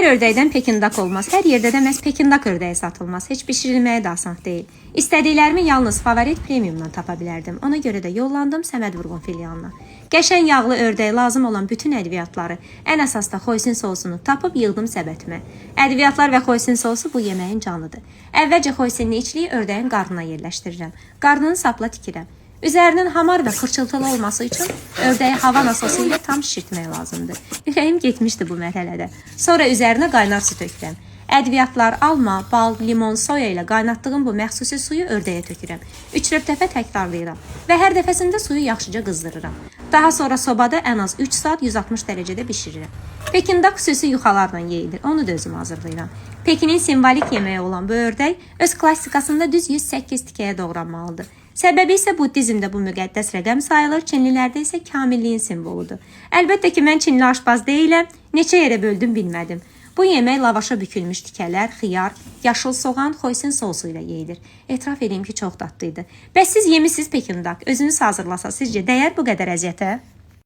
Hər ördəkdən pekindak olmaz. Hər yerdə də məhz pekindak ördəyi satılmaz. Heç bişirilməyə də asan deyil. İstədiklərimi yalnız Favorit Premiumdan tapa bilərdim. Ona görə də yollandım Səməd Vurğun filialına. Qəşəng yağlı ördək lazım olan bütün ədviyyatları, ən əsas da hoisin sousunu tapıb yığdım səbətimə. Ədviyyatlar və hoisin sousu bu yeməyin canıdır. Əvvəlcə hoisinli içliyi ördəyin qarnına yerləşdirirəm. Qarnını sapla tikirəm. Üzərinin hamar və xırçıltılı olması üçün ördəyi havana sosu ilə tam şişirtmək lazımdır. Ürəyim getmişdi bu mərhələdə. Sonra üzərinə qaynar su tökürəm. Ədviyyatlar, alma, bal, limon, soya ilə qaynatdığım bu məxsusi suyu ördəyə tökürəm. 3-4 dəfə təkrarlayıram və hər dəfəsində suyu yaxşıca qızdırıram. Daha sonra sobada ən az 3 saat 160 dərəcədə bişirirəm. Pekindak xüsusi yuxalarla yeyilir. Onu da özüm hazırlayıram. Pekinin simvolik yeməyi olan bu ördək öz klassikasında düz 108 tikəyə doğranmalıdır. Səbəbi isə buddizmdə bu müqəddəs rəqəm sayılır, Çinlilərdə isə kamilliyin simvoludur. Əlbəttə ki, mən Çinli aşpaz deyiləm, neçə yerə böldüm bilmədim. Bu yemək lavaşa bükülmüş tikələr, xiyar, yaşıl soğan, hoisin sousu ilə yeyilir. Etiraf edeyim ki, çox dadlı idi. Bəs siz yemisiz pekindak? Özünüz hazırlasa sizcə dəyər bu qədər əziyyətə?